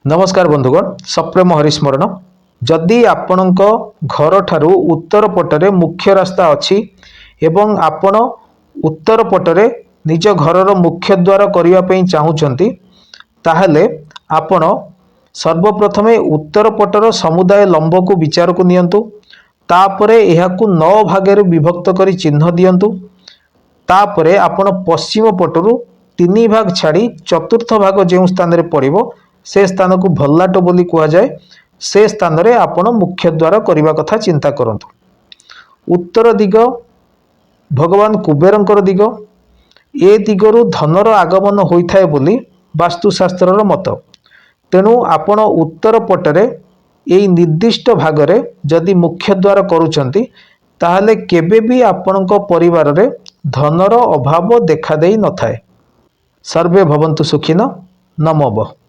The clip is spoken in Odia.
ନମସ୍କାର ବନ୍ଧୁଗଣ, ସପ୍ରେମ ହରିସ୍ମରଣ। ଯଦି ଆପଣଙ୍କ ଘରଠାରୁ ଉତ୍ତର ପଟରେ ମୁଖ୍ୟ ରାସ୍ତା ଅଛି ଏବଂ ଆପଣ ଉତ୍ତର ପଟରେ ନିଜ ଘରର ମୁଖ୍ୟ ଦ୍ୱାର କରିବା ପାଇଁ ଚାହୁଁଛନ୍ତି, ତାହେଲେ ଆପଣ ସର୍ବପ୍ରଥମେ ଉତ୍ତର ପଟର ସମୁଦାୟ ଲମ୍ବକୁ ବିଚାରକୁ ନିଅନ୍ତୁ। ତାପରେ ଏହାକୁ 9 ଭାଗରେ ବିଭକ୍ତ କରି ଚିହ୍ନ ଦିଅନ୍ତୁ। ତାପରେ ଆପଣ ପଶ୍ଚିମ ପଟରୁ 3 ଭାଗ ଛାଡ଼ି ଚତୁର୍ଥ ଭାଗ ଯେଉଁ ସ୍ଥାନରେ ପଡ଼ିବ, ସେ ସ୍ଥାନକୁ ଭଲ୍ଲାଟ ବୋଲି କୁହାଯାଏ। ସେ ସ୍ଥାନରେ ଆପଣ ମୁଖ୍ୟ ଦ୍ୱାର କରିବା କଥା ଚିନ୍ତା କରନ୍ତୁ। ଉତ୍ତର ଦିଗ ଭଗବାନ କୁବେରଙ୍କର ଦିଗ। ଏ ଦିଗରୁ ଧନର ଆଗମନ ହୋଇଥାଏ ବୋଲି ବାସ୍ତୁଶାସ୍ତ୍ରର ମତ। ତେଣୁ ଆପଣ ଉତ୍ତର ପଟରେ ଏଇ ନିର୍ଦ୍ଦିଷ୍ଟ ଭାଗରେ ଯଦି ମୁଖ୍ୟ ଦ୍ୱାର କରୁଛନ୍ତି, ତାହେଲେ କେବେ ବି ଆପଣଙ୍କ ପରିବାରରେ ଧନର ଅଭାବ ଦେଖାଦେଇ ନଥାଏ। ସର୍ବେ ଭବନ୍ତୁ ସୁଖିନଃ। ନମୋ।